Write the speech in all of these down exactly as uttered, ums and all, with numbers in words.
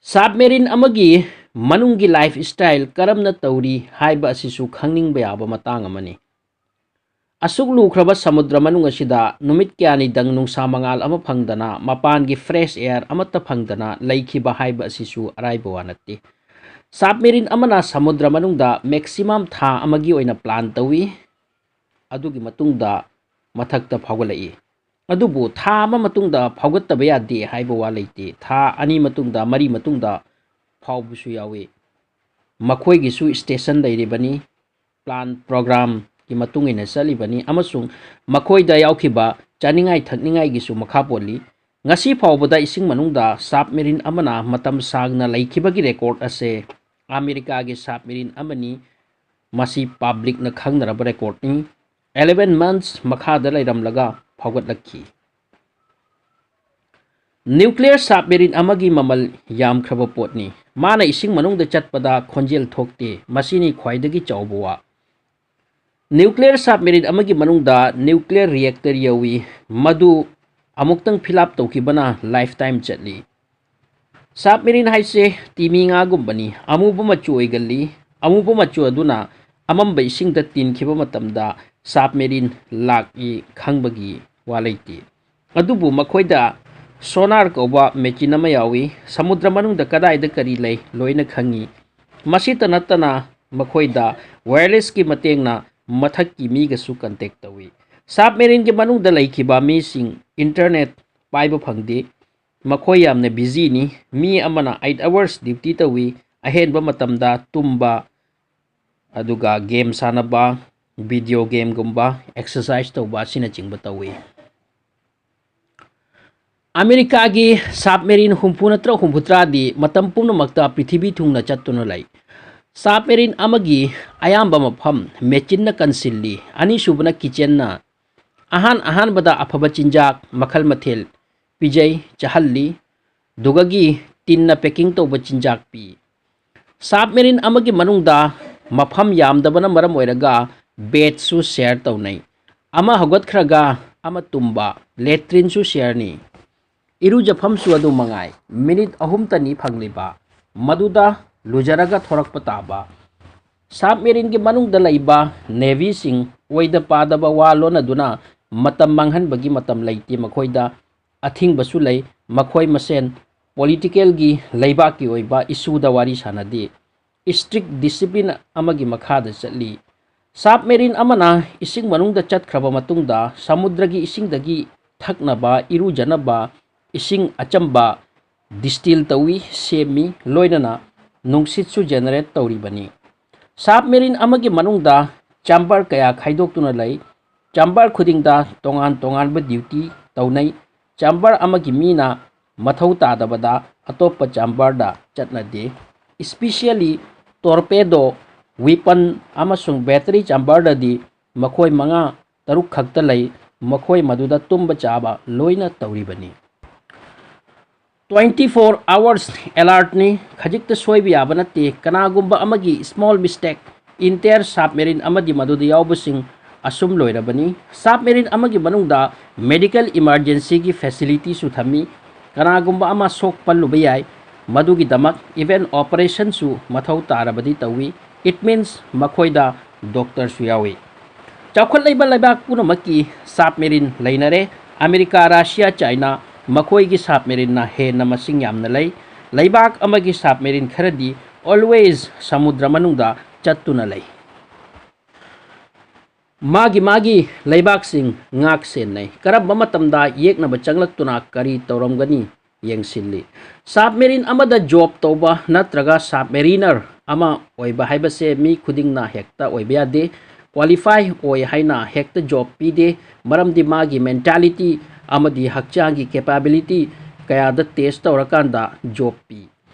ꯁꯕꯃꯦꯔꯤꯟ ꯑꯃꯒꯤ ꯃꯅꯨꯡꯒꯤ life style ꯀꯔꯝꯅ ꯇꯧꯔꯤ ꯍꯥꯏꯕ ꯑꯁꯤꯁꯨ ꯈꯪꯅꯤꯡꯕ ꯌꯥꯕ ꯃꯇꯥꯡ ꯑꯃꯅꯤ꯫ ꯑꯁꯨꯛ ꯂꯨꯈ꯭ꯔꯕ ꯁꯃꯨꯗ꯭ꯔ ꯃꯅꯨꯡ ꯑꯁꯤꯗ ꯅꯨꯃꯤꯠ ꯀꯌꯥꯅꯤꯗꯪ ꯅꯨꯡꯁꯥ ꯃꯉꯥꯜ ꯑꯃ ꯐꯪꯗꯅ, ꯃꯄꯥꯟꯒꯤ ꯐ꯭ꯔꯦꯁ ꯑꯦꯌꯔ ꯑꯃꯠꯇ ꯐꯪꯗꯅ ꯂꯩꯈꯤꯕ ꯍꯥꯏꯕ ꯑꯁꯤꯁꯨ ꯑꯔꯥꯏꯕ ꯋꯥ ꯅꯠꯇꯦ꯫ ꯁꯕꯃꯦꯔꯤꯟ ꯑꯃꯅ ꯁꯃꯨꯗ꯭ꯔ ꯃꯅꯨꯡꯗ ꯃꯦꯛꯁꯤꯃꯝ ꯊꯥ ꯑꯃꯒꯤ ꯑꯣꯏꯅ ꯄ꯭ꯂꯥꯟ ꯇꯧꯏ꯫ ꯑꯗꯨꯒꯤ ꯃꯇꯨꯡꯗ ꯃꯊꯛꯇ ꯐꯥꯎꯒꯠꯂꯛꯏ꯫ ꯑꯗꯨꯕꯨ ꯊꯥ ꯑꯃ ꯃꯇꯨꯡꯗ ꯐꯥꯎꯒꯠꯇꯕ ꯌꯥꯗꯦ ꯍꯥꯏꯕ ꯋꯥ ꯂꯩꯇꯦ꯫ ꯊꯥ ꯑꯅꯤ ꯃꯇꯨꯡꯗ, ꯃꯔꯤ ꯃꯇꯨꯡꯗ ꯐꯥꯎꯕꯁꯨ ꯌꯥꯎꯏ꯫ ꯃꯈꯣꯏꯒꯤꯁꯨ ꯁ꯭ꯇꯦꯁꯟ ꯂꯩꯔꯤꯕꯅꯤ, ꯄ꯭ꯂꯥꯟ ꯄ꯭ꯔꯣꯒ꯭ꯔꯥꯝꯒꯤ ꯃꯇꯨꯡ ꯏꯟꯅ ꯆꯠꯂꯤꯕꯅꯤ, ꯑꯃꯁꯨꯡ ꯃꯈꯣꯏꯗ ꯌꯥꯎꯈꯤꯕ ꯆꯥꯅꯤꯡꯉꯥꯏ ꯊꯛꯅꯤꯡꯉꯥꯏꯒꯤꯁꯨ ꯃꯈꯥ ꯄꯣꯜꯂꯤ꯫ ꯉꯁꯤ ꯐꯥꯎꯕꯗ ꯏꯁꯤꯡ ꯃꯅꯨꯡꯗ ꯁꯕꯃꯦꯔꯤꯟ ꯑꯃꯅ ꯃꯇꯝ ꯁꯥꯡꯅ ꯂꯩꯈꯤꯕꯒꯤ ꯔꯦꯀꯣꯔꯗ ꯑꯁꯦ ꯑꯃꯦꯔꯤꯀꯥꯒꯤ ꯁꯕꯃꯦꯔꯤꯟ ꯑꯃꯅꯤ꯫ ꯃꯁꯤ ꯄꯕ꯭ꯂꯤꯛꯅ ꯈꯪꯅꯔꯕ ꯔꯦꯀꯣꯔꯗꯅꯤ꯫ ꯑꯦꯂꯦꯚꯦꯟ ꯃꯟꯊꯁ ꯃꯈꯥꯗ ꯂꯩꯔꯝꯂꯒ ꯐꯥꯎꯒꯠꯂꯛꯈꯤ꯫ ꯅ꯭ꯌꯨꯀ꯭ꯂꯤꯌꯔ ꯁꯕꯃꯦꯔꯤꯟ ꯑꯃꯒꯤ ꯃꯃꯜ ꯌꯥꯝꯈ꯭ꯔꯕ ꯄꯣꯠꯅꯤ꯫ ꯃꯥꯅ ꯏꯁꯤꯡ ꯃꯅꯨꯡꯗ ꯆꯠꯄꯗ ꯈꯣꯟꯖꯦꯜ ꯊꯣꯛꯇꯦ꯫ ꯃꯁꯤꯅꯤ ꯈ꯭ꯋꯥꯏꯗꯒꯤ ꯆꯥꯎꯕ ꯋꯥ꯫ ꯅ꯭ꯌꯨꯀ꯭ꯂꯤꯌꯔ ꯁꯕꯃꯦꯔꯤꯟ ꯑꯃꯒꯤ ꯃꯅꯨꯡꯗ ꯅ꯭ꯌꯨꯀ꯭ꯂꯤꯌꯔ ꯔꯤꯌꯦꯛꯇꯔ ꯌꯥꯎꯏ, ꯃꯗꯨ ꯑꯃꯨꯛꯇꯪ ꯐꯤꯜ ꯑꯞ ꯇꯧꯈꯤꯕꯅ ꯂꯥꯏꯐ ꯇꯥꯏꯝ ꯆꯠꯂꯤ꯫ ꯁꯕꯃꯦꯔꯤꯟ ꯍꯥꯏꯁꯦ ꯇꯤꯃꯤ ꯉꯥꯒꯨꯝꯕꯅꯤ꯫ ꯑꯃꯨꯕ ꯃꯆꯨ ꯑꯣꯏꯒꯜꯂꯤ꯫ ꯑꯃꯨꯕ ꯃꯆꯨ ꯑꯗꯨꯅ ꯑꯃꯝꯕ ꯏꯁꯤꯡꯗ ꯇꯤꯟꯈꯤꯕ ꯃꯇꯝꯗ ꯁꯕꯃꯦꯔꯤꯟ ꯂꯥꯛꯏ ꯈꯪꯕꯒꯤ ꯋꯥ ꯂꯩꯇꯦ꯫ ꯑꯗꯨꯕꯨ ꯃꯈꯣꯏꯗ ꯁꯣꯅꯥꯔ ꯀꯧꯕ ꯃꯦꯆꯤꯟ ꯑꯃ ꯌꯥꯎꯏ꯫ ꯁꯃꯨꯗ꯭ꯔ ꯃꯅꯨꯡꯗ ꯀꯗꯥꯏꯗ ꯀꯔꯤ ꯂꯩ ꯂꯣꯏꯅ ꯈꯪꯏ꯫ ꯃꯁꯤꯇ ꯅꯠꯇꯅ ꯃꯈꯣꯏꯗ ꯋꯥꯌꯔꯂꯦꯁꯀꯤ ꯃꯇꯦꯡꯅ ꯃꯊꯛꯀꯤ ꯃꯤꯒꯁꯨ ꯀꯟꯇꯦꯛ ꯇꯧꯏ꯫ ꯁꯕꯃꯦꯔꯤꯟꯒꯤ ꯃꯅꯨꯡꯗ ꯂꯩꯈꯤꯕ ꯃꯤꯁꯤꯡ ꯏꯟꯇꯔꯅꯦꯠ ꯄꯥꯏꯕ ꯐꯪꯗꯦ꯫ ꯃꯈꯣꯏ ꯌꯥꯝꯅ ꯕꯤꯖꯤꯅꯤ꯫ ꯃꯤ ꯑꯃꯅ ꯑꯩꯠ ꯑꯋꯥꯔꯁ ꯗ꯭ꯌꯨꯇꯤ ꯇꯧꯏ꯫ ꯑꯍꯦꯟꯕ ꯃꯇꯝꯗ ꯇꯨꯝꯕ, ꯑꯗꯨꯒ ꯒꯦꯝ ꯁꯥꯟꯅꯕ, ꯚꯤꯗꯤꯑꯣ ꯒꯦꯝꯒꯨꯝꯕ, ꯑꯦꯛꯁꯔꯁꯥꯏꯁ ꯇꯧꯕ ꯑꯁꯤꯅꯆꯤꯡꯕ ꯇꯧꯏ꯫ ꯑꯃꯦꯔꯤꯀꯥꯒꯤ ꯁꯕꯃꯦꯔꯤꯟ ꯍꯨꯝꯐꯨ ꯅꯠꯇ꯭ꯔꯒ ꯍꯨꯝꯐꯨꯇꯔꯥꯗꯤ ꯃꯇꯝ ꯄꯨꯝꯅꯃꯛꯇ ꯄ꯭ꯔꯤꯊꯤꯕꯤ ꯊꯨꯡꯅ ꯆꯠꯇꯨꯅ ꯂꯩ꯫ ꯁꯕꯃꯦꯔꯤꯟ ꯑꯃꯒꯤ ꯑꯌꯥꯝꯕ ꯃꯐꯝ ꯃꯦꯆꯤꯟꯅ ꯀꯟꯁꯤꯜꯂꯤ꯫ ꯑꯅꯤꯁꯨꯕꯅ ꯀꯤꯆꯦꯟꯅ꯫ ꯑꯍꯥꯟ ꯑꯍꯥꯟꯕꯗ ꯑꯐꯕ ꯆꯤꯟꯖꯥꯛ ꯃꯈꯜ ꯃꯊꯦꯜ ꯄꯤꯖꯩ, ꯆꯥꯍꯜꯂꯤ꯫ ꯑꯗꯨꯒꯒꯤ ꯇꯤꯟꯅ ꯄꯦꯀꯤꯡ ꯇꯧꯕ ꯆꯤꯟꯖꯥꯛ ꯄꯤ꯫ ꯁꯕꯃꯦꯔꯤꯟ ꯑꯃꯒꯤ ꯃꯅꯨꯡꯗ ꯃꯐꯝ ꯌꯥꯝꯗꯕꯅ ꯃꯔꯝ ꯑꯣꯏꯔꯒ ꯕꯦꯗꯁꯨ ꯁꯦꯌꯔ ꯇꯧꯅꯩ꯫ ꯑꯃ ꯍꯧꯒꯠꯈ꯭ꯔꯒ ꯑꯃ ꯇꯨꯝꯕ, ꯂꯦꯇ꯭ꯔꯤꯟꯁꯨ ꯁꯦꯌꯔꯅꯤ꯫ ꯏꯔꯨꯖꯐꯝꯁꯨ ꯑꯗꯨ ꯃꯉꯥꯏ, ꯃꯤꯅꯤꯠ ꯑꯍꯨꯝꯇꯅꯤ ꯐꯪꯂꯤꯕ, ꯃꯗꯨꯗ ꯂꯨꯖꯔꯒ ꯊꯣꯔꯛꯄ ꯇꯥꯕ꯫ ꯁꯕꯃꯦꯔꯤꯟꯒꯤ ꯃꯅꯨꯡꯗ ꯂꯩꯕ ꯅꯦꯚꯤꯁꯤꯡ ꯑꯣꯏꯗ ꯄꯥꯗꯕ ꯋꯥ ꯂꯣꯟꯅꯗꯨꯅ ꯃꯇꯝ ꯃꯥꯡꯍꯟꯕꯒꯤ ꯃꯇꯝ ꯂꯩꯇꯦ꯫ ꯃꯈꯣꯏꯗ ꯑꯊꯤꯡꯕꯁꯨ ꯂꯩ꯫ ꯃꯈꯣꯏ ꯃꯁꯦꯟ ꯄꯣꯂꯤꯇꯤꯀꯦꯜꯒꯤ, ꯂꯩꯕꯥꯛꯀꯤ ꯑꯣꯏꯕ ꯏꯁꯨꯗ ꯋꯥꯔꯤ ꯁꯥꯟꯅꯗꯦ꯫ ꯏꯁꯇ꯭ꯔꯤꯛ ꯗꯤꯁꯤꯄ꯭ꯂꯤꯟ ꯑꯃꯒꯤ ꯃꯈꯥꯗ ꯆꯠꯂꯤ꯫ ꯁꯕꯃꯦꯔꯤꯟ ꯑꯃꯅ ꯏꯁꯤꯡ ꯃꯅꯨꯡꯗ ꯆꯠꯈ꯭ꯔꯕ ꯃꯇꯨꯡꯗ, ꯁꯃꯨꯗ꯭ꯔꯒꯤ ꯏꯁꯤꯡꯗꯒꯤ ꯊꯛꯅꯕ, ꯏꯔꯨꯖꯅꯕ ꯏꯁꯤꯡ ꯑꯆꯝꯕ ꯗꯤꯁꯇꯤꯜ ꯇꯧꯏ, ꯁꯦꯝꯃꯤ, ꯂꯣꯏꯅꯅ ꯅꯨꯡꯁꯤꯠꯁꯨ ꯖꯦꯅꯦꯔꯦꯠ ꯇꯧꯔꯤꯕꯅꯤ꯫ ꯁꯕꯃꯦꯔꯤꯟ ꯑꯃꯒꯤ ꯃꯅꯨꯡꯗ ꯆꯦꯝꯕꯔ ꯀꯌꯥ ꯈꯥꯏꯗꯣꯛꯇꯨꯅ ꯂꯩ꯫ ꯆꯦꯝꯕꯔ ꯈꯨꯗꯤꯡꯗ ꯇꯣꯉꯥꯟ ꯇꯣꯉꯥꯟꯕ ꯗ꯭ꯌꯨꯇꯤ ꯇꯧꯅꯩ꯫ ꯆꯦꯝꯕꯔ ꯑꯃꯒꯤ ꯃꯤꯅ ꯃꯊꯧ ꯇꯥꯗꯕꯗ ꯑꯇꯣꯞꯄ ꯆꯦꯝꯕꯔꯗ ꯆꯠꯅꯗꯦ꯫ ꯏꯁꯄꯤꯁꯤꯌꯦꯜꯂꯤ ꯇꯣꯔꯄꯦꯗꯣ, ꯋꯤꯄꯟ ꯑꯃꯁꯨꯡ ꯕꯦꯇꯔꯤ ꯆꯦꯝꯕꯔꯗꯗꯤ ꯃꯈꯣꯏ ꯃꯉꯥ ꯇꯔꯨꯛ ꯈꯛꯇ ꯂꯩ꯫ ꯃꯈꯣꯏ ꯃꯗꯨꯗ ꯇꯨꯝꯕ ꯆꯥꯕ ꯂꯣꯏꯅ ꯇꯧꯔꯤꯕꯅꯤ꯫ Twenty four hours alert ꯅꯤ꯫ ꯈꯖꯤꯛꯇ ꯁꯣꯏꯕ ꯌꯥꯕ ꯅꯠꯇꯦ꯫ ꯀꯅꯥꯒꯨꯝꯕ ꯑꯃꯒꯤ ꯁ꯭ꯃꯣꯜ ꯃꯤꯁꯇꯦꯛ, ꯏꯟꯇꯌꯔ ꯁꯕꯃꯦꯔꯤꯟ ꯑꯃꯗꯤ ꯃꯗꯨꯗ ꯌꯥꯎꯕꯁꯤꯡ ꯑꯁꯨꯝ ꯂꯣꯏꯔꯕꯅꯤ꯫ ꯁꯕꯃꯦꯔꯤꯟ ꯑꯃꯒꯤ ꯃꯅꯨꯡꯗ ꯃꯦꯗꯤꯀꯦꯜ ꯏꯃꯥꯔꯖꯦꯟꯁꯤꯒꯤ ꯐꯦꯁꯤꯂꯤꯇꯤꯁꯨ ꯊꯝꯃꯤ꯫ ꯀꯅꯥꯒꯨꯝꯕ ꯑꯃ ꯁꯣꯛ ꯄꯜꯂꯨꯕ ꯌꯥꯏ꯫ ꯃꯗꯨꯒꯤꯗꯃꯛ ꯏꯚꯦꯟ ꯑꯣꯄꯔꯦꯁꯟꯁꯨ ꯃꯊꯧ ꯇꯥꯔꯕꯗꯤ ꯇꯧꯏ꯫ It means ꯃꯈꯣꯏꯗ ꯗꯣꯛꯇꯔꯁꯨ ꯌꯥꯎꯏ꯫ ꯆꯥꯎꯈꯠꯂꯛꯏꯕ ꯂꯩꯕꯥꯛ ꯄꯨꯝꯅꯃꯛꯀꯤ ꯁꯕꯃꯦꯔꯤꯟ ꯂꯩꯅꯔꯦ꯫ ꯑꯃꯦꯔꯤꯀꯥ, ꯔꯁꯤꯌꯥ, ꯆꯥꯏꯅꯥ ꯃꯈꯣꯏꯒꯤ ꯁꯕꯃꯦꯔꯤꯟꯅ ꯍꯦꯟꯅ ꯃꯁꯤꯡ ꯌꯥꯝꯅ ꯂꯩ꯫ ꯂꯩꯕꯥꯛ ꯑꯃꯒꯤ ꯁꯕꯃꯦꯔꯤꯟ ꯈꯔꯗꯤ always ꯁꯃꯨꯗ꯭ꯔ ꯃꯅꯨꯡꯗ ꯆꯠꯇꯨꯅ ꯂꯩ꯫ ꯃꯥꯒꯤ ꯃꯥꯒꯤ ꯂꯩꯕꯥꯛꯁꯤꯡ ꯉꯥꯛ ꯁꯦꯟꯅꯩ꯫ ꯀꯔꯝꯕ ꯃꯇꯝꯗ ꯌꯦꯛꯅꯕ ꯆꯪꯂꯛꯇꯨꯅ ꯀꯔꯤ ꯇꯧꯔꯝꯒꯅꯤ ꯌꯦꯡꯁꯤꯜꯂꯤ꯫ ꯁꯕꯃꯦꯔꯤꯟ ꯑꯃꯗ ꯖꯣꯕ ꯇꯧꯕ ꯅꯠꯇ꯭ꯔꯒ ꯁꯕꯃꯦꯔꯤꯅꯔ ꯑꯃ ꯑꯣꯏꯕ ꯍꯥꯏꯕꯁꯦ ꯃꯤ ꯈꯨꯗꯤꯡꯅ ꯍꯦꯛꯇ ꯑꯣꯏꯕ ꯌꯥꯗꯦ꯫ ꯀ꯭ꯋꯥꯂꯤꯐꯥꯏ ꯑꯣꯏ ꯍꯥꯏꯅ ꯍꯦꯛꯇ ꯖꯣꯕ ꯄꯤꯗꯦ, ꯃꯔꯝꯗꯤ ꯃꯥꯒꯤ ꯃꯦꯟꯇꯥꯂꯤꯇꯤ ꯑꯃꯗꯤ ꯍꯛꯆꯥꯡꯒꯤ ꯀꯦꯄꯥꯕꯤꯂꯤꯇꯤ ꯀꯌꯥꯗ ꯇꯦꯁ ꯇꯧꯔꯀꯥꯟꯗ ꯖꯣꯕ ꯄꯤ꯫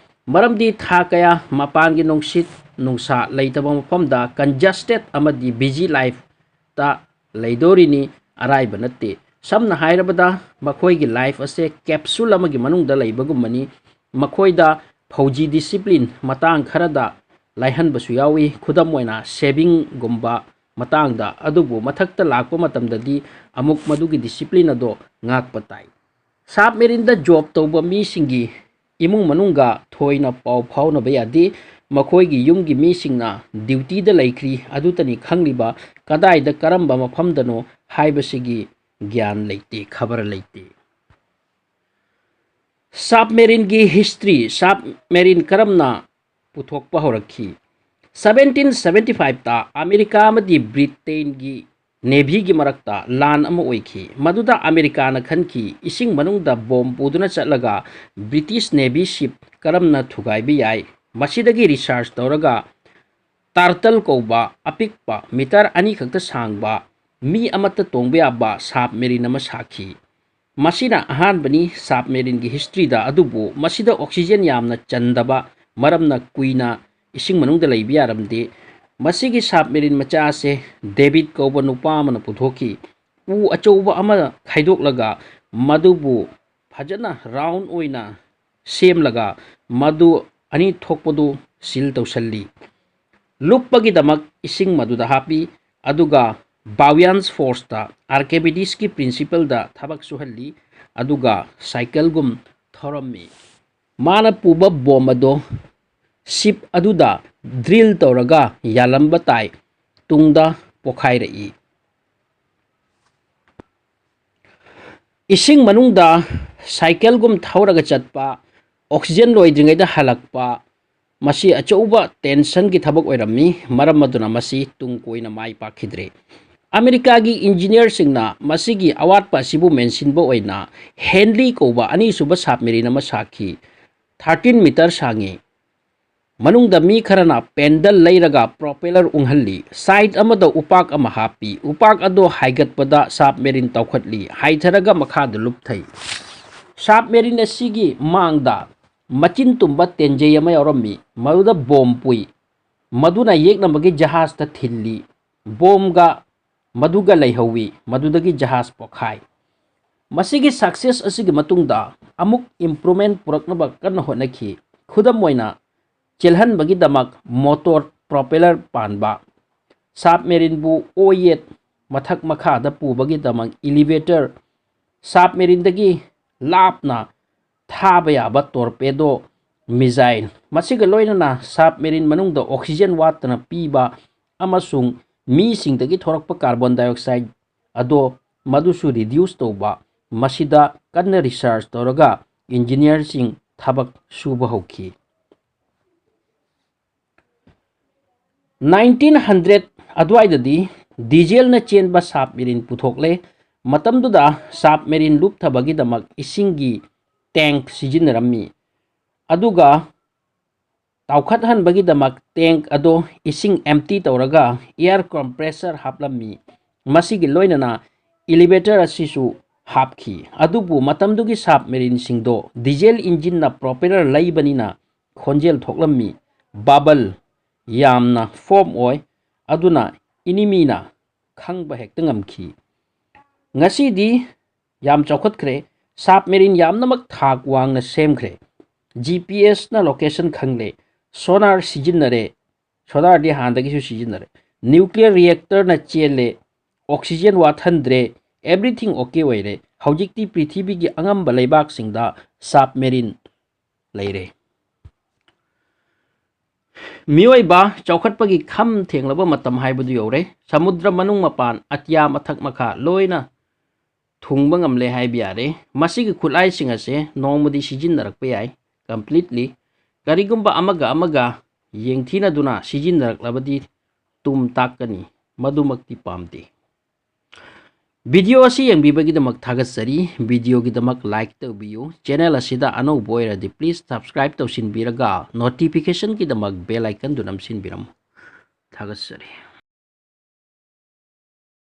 ꯃꯔꯝꯗꯤ ꯊꯥ ꯀꯌꯥ ꯃꯄꯥꯟꯒꯤ ꯅꯨꯡꯁꯤꯠ ꯅꯨꯡꯁꯥ ꯂꯩꯇꯕ ꯃꯐꯝꯗ ꯀꯟꯖꯦꯁꯇꯦꯠ ꯑꯃꯗꯤ ꯕꯤꯖꯤ ꯂꯥꯏꯐꯇ ꯂꯩꯗꯣꯔꯤꯅꯤ, ꯑꯔꯥꯏꯕ ꯅꯠꯇꯦ꯫ ꯁꯝꯅ ꯍꯥꯏꯔꯕꯗ, ꯃꯈꯣꯏꯒꯤ ꯂꯥꯏꯐ ꯑꯁꯦ ꯀꯦꯞꯁꯨꯜ ꯑꯃꯒꯤ ꯃꯅꯨꯡꯗ ꯂꯩꯕꯒꯨꯝꯕꯅꯤ꯫ ꯃꯈꯣꯏꯗ ꯐꯧꯖꯤ ꯗꯤꯁꯤꯄ꯭ꯂꯤꯟ ꯃꯇꯥꯡ ꯈꯔꯗ ꯂꯥꯏꯍꯟꯕꯁꯨ ꯌꯥꯎꯏ, ꯈꯨꯗꯝ ꯑꯣꯏꯅ ꯁꯦꯚꯤꯡꯒꯨꯝꯕ ꯃꯇꯥꯡꯗ꯫ ꯑꯗꯨꯕꯨ ꯃꯊꯛꯇ ꯂꯥꯛꯄ ꯃꯇꯝꯗꯗꯤ ꯑꯃꯨꯛ ꯃꯗꯨꯒꯤ ꯗꯤꯁꯤꯄ꯭ꯂꯤꯟ ꯑꯗꯣ ꯉꯥꯛꯄ ꯇꯥꯏ꯫ ꯁꯕꯃꯦꯔꯤꯟꯗ ꯖꯣꯕ ꯇꯧꯕ ꯃꯤꯁꯤꯡꯒꯤ ꯏꯃꯨꯡ ꯃꯅꯨꯡꯒ ꯊꯣꯏꯅ ꯄꯥꯎ ꯐꯥꯎꯅꯕ ꯌꯥꯗꯦ꯫ ꯃꯈꯣꯏꯒꯤ ꯌꯨꯝꯒꯤ ꯃꯤꯁꯤꯡꯅ ꯗ꯭ꯌꯨꯇꯤꯗ ꯂꯩꯈ꯭ꯔꯤ ꯑꯗꯨꯇꯅꯤ ꯈꯪꯂꯤꯕ꯫ ꯀꯗꯥꯏꯗ, ꯀꯔꯝꯕ ꯃꯐꯝꯗꯅꯣ ꯍꯥꯏꯕꯁꯤꯒꯤ ꯒ꯭ꯌꯥꯟ ꯂꯩꯇꯦ, ꯈꯕꯔ ꯂꯩꯇꯦ꯫ ꯁꯕꯃꯦꯔꯤꯟꯒꯤ ꯍꯤꯁꯇ꯭ꯔꯤ꯫ ꯁꯕꯃꯦꯔꯤꯟ ꯀꯔꯝꯅ ꯄꯨꯊꯣꯛꯄ ꯍꯧꯔꯛꯈꯤ? ꯁꯕꯦꯟꯇꯤꯟ ꯁꯕꯦꯟꯇꯤ ꯐꯥꯏꯚꯇ ꯑꯃꯦꯔꯤꯀꯥ ꯑꯃꯗꯤ ꯕ꯭ꯔꯤꯇꯦꯟꯒꯤ ꯅꯦꯚꯤꯒꯤ ꯃꯔꯛꯇ ꯂꯥꯟ ꯑꯃ ꯑꯣꯏꯈꯤ꯫ ꯃꯗꯨꯗ ꯑꯃꯦꯔꯤꯀꯥꯅ ꯈꯟꯈꯤ, ꯏꯁꯤꯡ ꯃꯅꯨꯡꯗ ꯕꯣꯝ ꯄꯨꯗꯨꯅ ꯆꯠꯂꯒ ꯕ꯭ꯔꯤꯇꯤꯁ ꯅꯦꯚꯤ ꯁꯤꯞ ꯀꯔꯝꯅ ꯊꯨꯒꯥꯏꯕ ꯌꯥꯏ? ꯃꯁꯤꯗꯒꯤ ꯔꯤꯁꯔꯆ ꯇꯧꯔꯒ ꯇꯥꯔꯇꯜ ꯀꯧꯕ ꯑꯄꯤꯛꯄ ꯃꯤꯇꯔ ꯑꯅꯤ ꯈꯛꯇ ꯁꯥꯡꯕ, ꯃꯤ ꯑꯃꯠꯇ ꯇꯣꯡꯕ ꯌꯥꯕ ꯁꯕꯃꯦꯔꯤꯟ ꯑꯃ ꯁꯥꯈꯤ꯫ ꯃꯁꯤꯅ ꯑꯍꯥꯟꯕꯅꯤ ꯁꯕꯃꯦꯔꯤꯟꯒꯤ ꯍꯤꯁꯇ꯭ꯔꯤꯗ, ꯑꯗꯨꯕꯨ ꯃꯁꯤꯗ ꯑꯣꯛꯁꯤꯖꯦꯟ ꯌꯥꯝꯅ ꯆꯟꯗꯕ ꯃꯔꯝꯅ ꯀꯨꯏꯅ ꯏꯁꯤꯡ ꯃꯅꯨꯡꯗ ꯂꯩꯕ ꯌꯥꯔꯝꯗꯦ꯫ ꯃꯁꯤꯒꯤ ꯁꯕꯃꯦꯔꯤꯟ ꯃꯆꯥ ꯑꯁꯦ ꯗꯦꯕꯤꯠ ꯀꯧꯕ ꯅꯨꯄꯥ ꯑꯃꯅ ꯄꯨꯊꯣꯛꯈꯤ꯫ ꯎ ꯑꯆꯧꯕ ꯑꯃ ꯈꯥꯏꯗꯣꯛꯂꯒ ꯃꯗꯨꯕꯨ ꯐꯖꯅ ꯔꯥꯎꯟ ꯑꯣꯏꯅ ꯁꯦꯝꯂꯒ ꯃꯗꯨ ꯑꯅꯤ ꯊꯣꯛꯄꯗꯨ ꯁꯤꯜ ꯇꯧꯁꯜꯂꯤ꯫ ꯂꯨꯞꯄꯒꯤꯗꯃꯛ ꯏꯁꯤꯡ ꯃꯗꯨꯗ ꯍꯥꯞꯄꯤ, ꯑꯗꯨꯒ ꯕꯥꯎꯌꯥꯟꯁ ꯐꯣꯔꯁꯇ, ꯑꯥꯔꯀꯤꯃꯤꯗꯤꯁꯀꯤ ꯄ꯭ꯔꯤꯟꯁꯤꯄꯜꯗ ꯊꯕꯛ ꯁꯨꯍꯜꯂꯤ, ꯑꯗꯨꯒ ꯁꯥꯏꯀꯜꯒꯨꯝ ꯊꯧꯔꯝꯃꯤ꯫ ꯃꯥꯅ ꯄꯨꯕ ꯕꯣꯝ ꯑꯗꯣ ꯁꯤꯞ ꯑꯗꯨꯗ ꯗ꯭ꯔꯤꯜ ꯇꯧꯔꯒ ꯌꯥꯜꯂꯝꯕ ꯇꯥꯏ, ꯇꯨꯡꯗ ꯄꯣꯈꯥꯏꯔꯛꯏ꯫ ꯏꯁꯤꯡ ꯃꯅꯨꯡꯗ ꯁꯥꯏꯀꯜꯒꯨꯝ ꯊꯧꯔꯒ ꯆꯠꯄ, ꯑꯣꯛꯁꯤꯖꯦꯟ ꯂꯣꯏꯗ꯭ꯔꯤꯉꯩꯗ ꯍꯜꯂꯛꯄ, ꯃꯁꯤ ꯑꯆꯧꯕ ꯇꯦꯟꯁꯟꯒꯤ ꯊꯕꯛ ꯑꯣꯏꯔꯝꯃꯤ꯫ ꯃꯔꯝ ꯑꯗꯨꯅ ꯃꯁꯤ ꯇꯨꯡ ꯀꯣꯏꯅ ꯃꯥꯏ ꯄꯥꯛꯈꯤꯗ꯭ꯔꯦ꯫ ꯑꯃꯦꯔꯤꯀꯥꯒꯤ ꯏꯟꯖꯤꯅꯤꯌꯔꯁꯤꯡꯅ ꯃꯁꯤꯒꯤ ꯑꯋꯥꯠꯄ ꯑꯁꯤꯕꯨ ꯃꯦꯟꯁꯤꯟꯕ ꯑꯣꯏꯅ ꯍꯦꯟꯂꯤ ꯀꯧꯕ ꯑꯅꯤꯁꯨꯕ ꯁꯕꯃꯦꯔꯤꯟ ꯑꯃ ꯁꯥꯈꯤ꯫ ꯊꯥꯔꯇꯤꯟ ꯃꯤꯇꯔ ꯁꯥꯡꯉꯤ꯫ ꯃꯅꯨꯡꯗ ꯃꯤ ꯈꯔꯅ ꯄꯦꯟꯗꯜ ꯂꯩꯔꯒ ꯄ꯭ꯔꯣꯄꯦꯂꯔ ꯎꯪꯍꯜꯂꯤ꯫ ꯁꯥꯏꯠ ꯑꯃꯗ ꯎꯄꯥꯛ ꯑꯃ ꯍꯥꯞꯄꯤ꯫ ꯎꯄꯥꯛ ꯑꯗꯨ ꯍꯥꯏꯒꯠꯄꯗ ꯁꯕꯃꯦꯔꯤꯟ ꯇꯥꯎꯈꯠꯂꯤ, ꯍꯥꯏꯊꯔꯒ ꯃꯈꯥꯗ ꯂꯨꯞꯊꯩ꯫ ꯁꯕꯃꯦꯔꯤꯟ ꯑꯁꯤꯒꯤ ꯃꯥꯡꯗ ꯃꯆꯤꯟ ꯇꯨꯝꯕ ꯇꯦꯟꯖꯩ ꯑꯃ ꯌꯥꯎꯔꯝꯃꯤ, ꯃꯗꯨꯗ ꯕꯣꯝ ꯄꯨꯏ꯫ ꯃꯗꯨꯅ ꯌꯦꯛꯅꯕꯒꯤ ꯖꯍꯥꯖꯇ ꯊꯤꯜꯂꯤ꯫ ꯕꯣꯝꯒ ꯃꯗꯨꯒ ꯂꯩꯍꯧꯋꯤ꯫ ꯃꯗꯨꯗꯒꯤ ꯖꯍꯥꯖ ꯄꯣꯈꯥꯏ꯫ ꯃꯁꯤꯒꯤ ꯁꯛꯁꯦꯁ ꯑꯁꯤꯒꯤ ꯃꯇꯨꯡꯗ ꯑꯃꯨꯛ ꯏꯝꯄ꯭ꯔꯨꯚꯃꯦꯟ ꯄꯨꯔꯛꯅꯕ ꯀꯟꯅ ꯍꯣꯠꯅꯈꯤ꯫ ꯈꯨꯗꯝ ꯑꯣꯏꯅ, ꯆꯦꯜꯍꯟꯕꯒꯤꯗꯃꯛ ꯃꯣꯇꯣꯔ ꯄ꯭ꯔꯣꯄꯦꯂꯔ ꯄꯥꯟꯕ, ꯁꯕꯃꯦꯔꯤꯟꯕꯨ ꯑꯣ ꯌꯦꯠ ꯃꯊꯛ ꯃꯈꯥꯗ ꯄꯨꯕꯒꯤꯗꯃꯛ ꯏꯂꯤꯚꯦꯇꯔ, ꯁꯕꯃꯦꯔꯤꯟꯗꯒꯤ ꯂꯥꯞꯅ ꯊꯥꯕ ꯌꯥꯕ torpedo missile, ꯃꯁꯤꯒ ꯂꯣꯏꯅꯅ submarine ꯃꯅꯨꯡꯗ oxygen ꯋꯥꯠꯇꯅ ꯄꯤꯕ ꯑꯃꯁꯨꯡ ꯃꯤꯁꯤꯡꯗꯒꯤ ꯊꯣꯔꯛꯄ carbon dioxide ꯑꯗꯣ ꯃꯗꯨꯁꯨ reduce ꯇꯧꯕ, ꯃꯁꯤꯗ ꯀꯟꯅ research ꯇꯧꯔꯒ engineerꯁꯤꯡ ꯊꯕꯛ ꯁꯨꯕ ꯍꯧꯈꯤ꯫ Nineteen hundred ꯑꯗꯨꯋꯥꯏꯗꯗꯤ dieselꯅ ꯆꯦꯟꯕ submarine ꯄꯨꯊꯣꯛꯂꯦ꯫ ꯃꯇꯝꯗꯨꯗ submarine ꯂꯨꯞꯊꯕꯒꯤꯗꯃꯛ ꯏꯁꯤꯡꯒꯤ tank ꯁꯤꯖꯤꯟꯅꯔꯝꯃꯤ꯫ ꯑꯗꯨꯒ ꯇꯥꯎꯈꯠꯍꯟꯕꯒꯤꯗꯃꯛ tank ꯑꯗꯣ ꯏꯁꯤꯡ empty ꯇꯧꯔꯒ air compressor ꯍꯥꯞꯂꯝꯃꯤ꯫ ꯃꯁꯤꯒꯤ ꯂꯣꯏꯅꯅ elevator ꯑꯁꯤꯁꯨ ꯍꯥꯞꯈꯤ꯫ ꯑꯗꯨꯕꯨ ꯃꯇꯝꯗꯨꯒꯤ submarineꯁꯤꯡꯗꯣ diesel engineꯅ propeller ꯂꯩꯕꯅꯤꯅ ꯈꯣꯟꯖꯦꯜ ꯊꯣꯛꯂꯝꯃꯤ꯫ Bubble ꯌꯥꯝꯅ form ꯑꯣꯏ꯫ ꯑꯗꯨꯅ enemyꯅ ꯈꯪꯕ ꯍꯦꯛꯇ ꯉꯝꯈꯤ꯫ ꯉꯁꯤꯗꯤ ꯌꯥꯝ ꯆꯥꯎꯈꯠꯈ꯭ꯔꯦ꯫ Submarine ꯌꯥꯝꯅꯃꯛ ꯊꯥꯛ ꯋꯥꯡꯅ ꯁꯦꯝꯈ꯭ꯔꯦ꯫ GPSꯅ location ꯈꯪꯂꯦ꯫ Sonar ꯁꯤꯖꯤꯟꯅꯔꯦ꯫ Sonarꯗꯤ ꯍꯥꯟꯅꯗꯒꯤꯁꯨ ꯁꯤꯖꯤꯟꯅꯔꯦ꯫ Nuclear reactorꯅ ꯆꯦꯜꯂꯦ꯫ Oxygen ꯋꯥꯠꯍꯟꯗ꯭ꯔꯦ꯫ Everything okay ꯑꯣꯏꯔꯦ꯫ ꯍꯧꯖꯤꯛꯇꯤ ꯄ꯭ꯔꯤꯊꯤꯕꯤꯒꯤ ꯑꯉꯝꯕ ꯂꯩꯕꯥꯛꯁꯤꯡꯗ submarine ꯂꯩꯔꯦ꯫ ꯃꯤꯑꯣꯏꯕ ꯆꯥꯎꯈꯠꯄꯒꯤ ꯈꯝ ꯊꯦꯡꯂꯕ ꯃꯇꯝ ꯍꯥꯏꯕꯗꯨ ꯌꯧꯔꯦ꯫ ꯁꯃꯨꯗ꯭ꯔ ꯃꯅꯨꯡ ꯃꯄꯥꯟ, ꯑꯇꯤꯌꯥ ꯃꯊꯛ ꯃꯈꯥ ꯂꯣꯏꯅ ꯊꯨꯡꯕ ꯉꯝꯂꯦ ꯍꯥꯏꯕ ꯌꯥꯔꯦ꯫ ꯃꯁꯤꯒꯤ ꯈꯨꯠꯂꯥꯏꯁꯤꯡ ꯑꯁꯦ ꯅꯣꯡꯃꯗꯤ ꯁꯤꯖꯤꯟꯅꯔꯛꯄ ꯌꯥꯏ, completely꯫ ꯀꯔꯤꯒꯨꯝꯕ ꯑꯃꯒ ꯑꯃꯒ ꯌꯦꯡꯊꯤꯅꯗꯨꯅ ꯁꯤꯖꯤꯟꯅꯔꯛꯂꯕꯗꯤ ꯇꯨꯝ ꯇꯥꯛꯀꯅꯤ, ꯃꯗꯨꯃꯛꯇꯤ ꯄꯥꯝꯗꯦ꯫ Video ꯑꯁꯤ ꯌꯦꯡꯕꯤꯕꯒꯤꯗꯃꯛ ꯊꯥꯒꯠꯆꯔꯤ꯫ Videoꯒꯤꯗꯃꯛ like ꯇꯧꯕꯤꯌꯨ꯫ Channel ꯑꯁꯤꯗ ꯑꯅꯧꯕ ꯑꯣꯏꯔꯗꯤ please subscribe ꯇꯧꯁꯤꯟꯕꯤꯔꯒ notificationꯒꯤꯗꯃꯛ bell iconꯗꯨ ꯅꯝꯁꯤꯟꯕꯤꯔꯝꯃꯨ꯫ ꯊꯥꯒꯠꯆꯔꯤ꯫